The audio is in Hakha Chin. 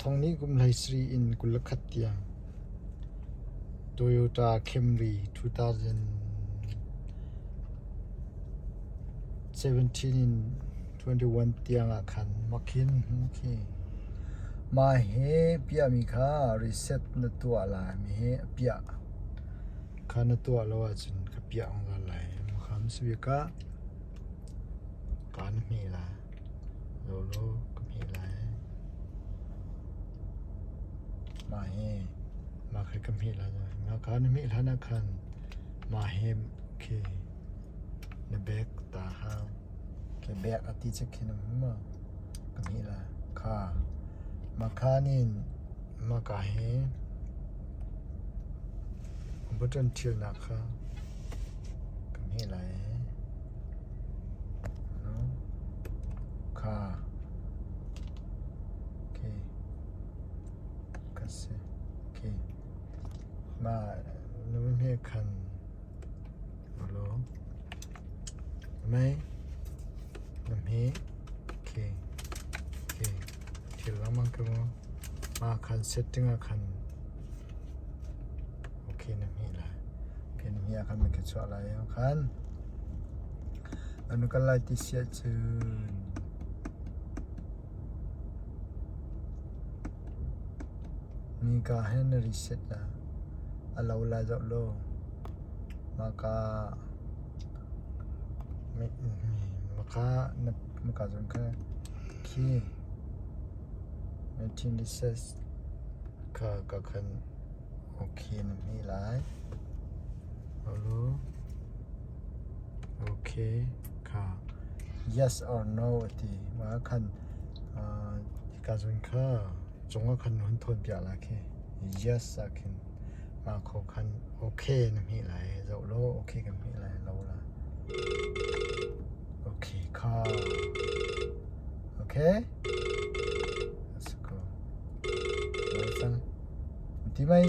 Thong nih kum 13 in 21 tiang Toyota Camry 2017 in 21 tiang ah khan makhin khi mah hi piahmi kha reset na tuah lai mi hi a piah kha na tuah lo ahcun ka piah zungzal lai. Makham sibik ah kaan hme lai. Lolo ka hme lai. Mah hi mah khi ka hme lai. Mah kha na hmeh hlan ah khan mah hi khi na bag ta hau. Khi bag a ti cek khi na hmu ma? Ka hmeh lai. Kha mah kha nin mah ka hi button ṭhialnak kha ka hmeh lai. Kha okay ka si okay mah na va hmeh khan Alo mei na hmeh okay okay thil lengmang ka mu mah khan setting ah khan okay na hmeh lai okay na hmeh ah khan na ka chuah lai khan Anu kal lai ti si ahcun nika he na reset la a lo lai zoh law maka maka na maka zong kha khi 1996 kha ka khan okay na hmeh lai. Alo. Okay kha yes or no a ti. Mah khan hika zawn kha cung ah khan hun thawn piak la khi. Yes ah khin mah kho khan okay na hmeh lai. Zoh law okay kan hmeh lai lo la. Okay kha. Okay. Let's go. Cang. Ti mei.